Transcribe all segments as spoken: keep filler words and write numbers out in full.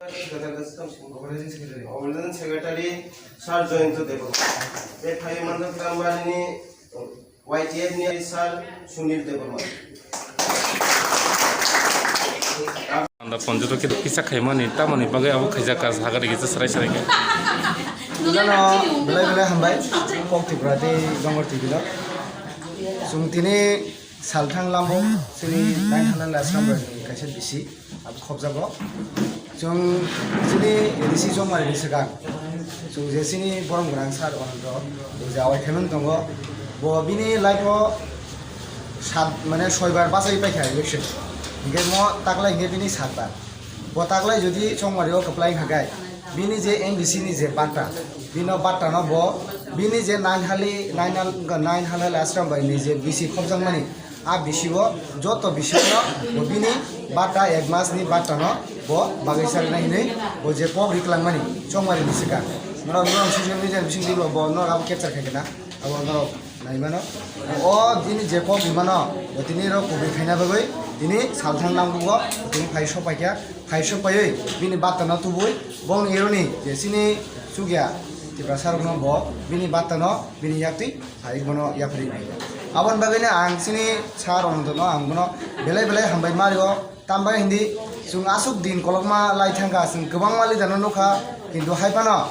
Organizing Secretary Sir Joyanta Debbarma. Tei phaiwi manjak Tambarini Y T F ni Sir Sunil Debbarma. Anda ponjoro khe kisa khaimani, tamoni bagwi abo khaijak ka saga rigi je sarai sarai khe. Jano belai belai hambai, Kok Tripura tei Dongor T V no. Chwng tini salthang lambo chini nine hundred last number ni kaisa bisi. Abo khobjago. Chwng chini A D C Chongmari ni swkang. Chwng je chini borom gwnang sir Ananto, bo je awai khaimani tongo. Bo bini life o sat, mane, soibar bachai paikha election. Hinkhe mo taklai hinkhe bini satbar. Bo taklai jodi Chongmari o kwplai hinkhe bini je M D C ni je batta, bino batta no bo, bini je nine hali, nine hal-, nine hal hali ashram bai ni je bisi khobjakmani, a bisi o joto bisi o bo bini batta ek mas ni batta no bo bagwi sarina hinwi bo je kok riklangmani Chongmari ni swkang. Norok, norok social media ni bising twi bo, bo norok abo capture khai kana. Abo norok nai mano. O tini je kok ri mano, bo tini rok kubui khaina bagwi tini salthang lambugo, tini phai sok paikha, phai sok paiwi bini batta no tubui bongni eroni je chini chukya Tiprasa rokno bo bini batta no bini yaktwi phai bono yapri. Aboni bagwino ang chini sir Ananto no ang bono belai belai hambai mario, tambai hindi chwng aswk din kolokma lai thangkha, chwng kwbangma leader no nukha, kintu hai phano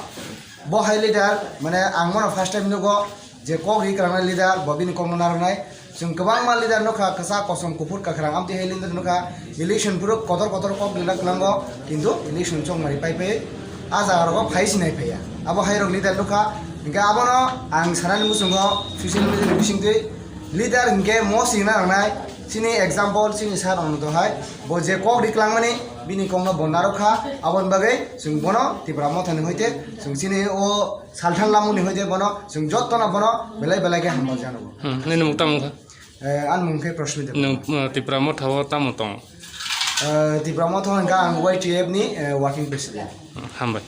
bo hai leader, mane, ang bono first time nugo. Je kok ri kwrwngna leader, bo bini kokno narwknai. Chwng kwbangma leader nukha, kwchak, kosom, kuphur, kwkhwrang, amtwi hai leader nukha. Election phuru kotor kotor kok rijak kwlango, kintu election Chongmari pai pai a jaga rogo phai sinai phaiya. Abo hai rok leader nukha, hinkhe abono ang sanani muchungo social media ni bisingtwi leader hinkhe mo singna nangnai. Chini example, chini sir Ananto hai, bo je kok ri kwlangmani, bini kokno bo narwkha, aboni bagwi chwng bono Tipra Mothani hoite chwng chini o Salthang lamuni hoite bono, chwng jotono bono belai belai khe hambai jano. Hmm, nini mung tamo wngkha? Eh, ani mung khe Proshmita. Nwng, uh, Tipra Motha o tamo tong? Eh, Tipra Motha o hwnkha ang Y T F ni, eh, working president. Hmm, hambai.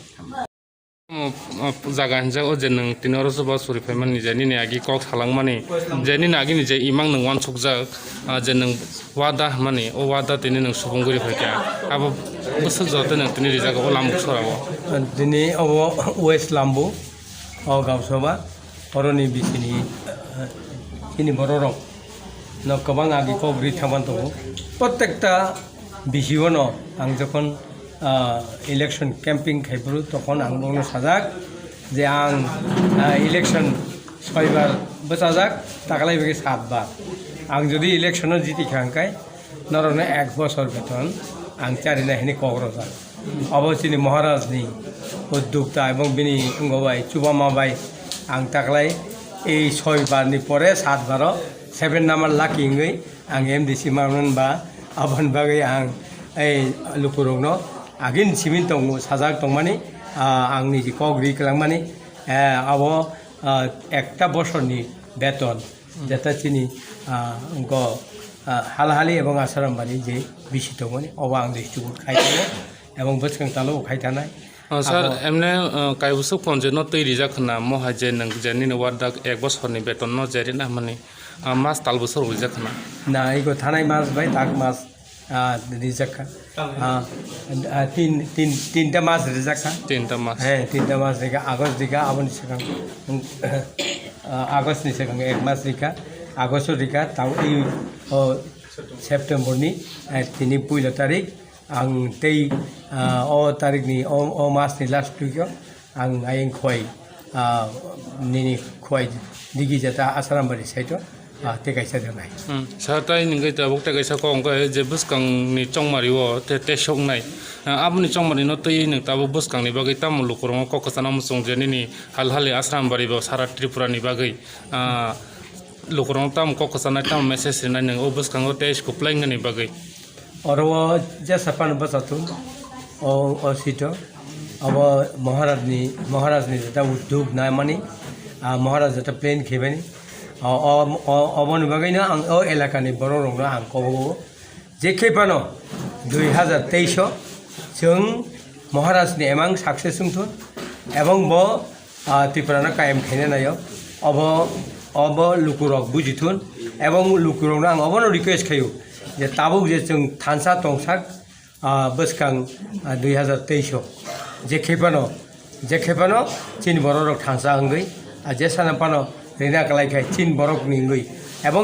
Tamo, uh, jaga hinjak o je nwng tini oro soba suri phaimani je nini agi kok salangmani, je nini agini je imang nwng uansukjak, ah, je nwng wada hwnmani, o wada tini nwng subung guri phaikha. Abo bwswk joto nwng tini rijak o Lambuk sora o. Tini obo West Lambuk. O Gausoba, oroni bisini, eh, chini bororok no kwbang agi kok ri thangman tongo. Prottekta bisio no ang jokhon, ah, election camping khaiphuru, tokhon ang bono sajak je ang, ah, election soibar bwchajak, taklai bagwi satbar. Ang jodi election o jiti kha hwnkhe, norokno ek bosor beton ang charina hini kok rwjak. Obo chini Maharaj ni uddukta ebong bini wngbo bai chubama bai ang taklai ei soi bar ni pore sat bar o seven number lucky wngwi ang M D C manmani ba aboni bagwi ang ei lukurokno agini simi tongo sajak tongmani, ah, ang niji kok ri kwlangmani, eh, abo, ah, ekta bosorni beton. Jeta chini, ah, wngkha, ah, Halhali ebong Asarambari je bisi tongmani, obo ang distribute khai tongo, ebong bwskang talo khai tanai. Ah, sir, abo emne, ah, kaibwswk ponjotno twi rijak khna, mo hai je nwng je nini wardak ek bosorni betonno je rina hwnmani, ah, mas tal bwswk rijak khna? Na, iko thanai mas bai tak mas. Ah, rijak kha. Ah, ah, tin, tin, tinta mas rijak kha. Tinta mas. He, tinta mas rikha, August rikha, aboni swkang, ah, August ni swkang ek mas rikha, August o rikha, tao i, o, September ni, eh, tini puila tarik, ang tei, ah, o tarik ni, o, o mas ni last week o, Ang ayang khwai, ah, nini khwai digi jata Asarambari side o, ah, tei kaisa rwnai. Hmm. Sir, tai nwng khe tabuk tei kaisa kok wngkha je bwskang ni chongmari o te, te soknai. Ah, aboni chongmari no twi nwng tabuk bwskang ni bagwi tamo lukurok o kok kwchana muchung je nini Halhali Asarambari bo sara Tripura ni bagwi, ah, lukurok no tamo kok kwchanai tamo message rinai nwng o bwskango tei kwplai wngani bagwi. Oro o jesa phano bwchathum, o, o seat o, abo Maharaj ni, Maharaj ni jeta uddog naimani, ah, Maharaj jeta plan khaimani, o, o, o, oboni bagwi no ang o elaka ni borok rok no ang kobo o. Je khe phano dui hazar teis o chwng Maharaj ni emang success wngthun, ebong bo ah, Tripura no kayam khaina naio. Obo, obo lukurok bujithun, ebong lukurok no ang obono request khaio je tabuk je chwng thansa tongsak, ah, bwskang, ah, dui hazar teis o je khe phano, je khe phano chini borok rok thangsa wngwi, ah, je sana phano rina kwlai khai chini borok ni wngwi, ebong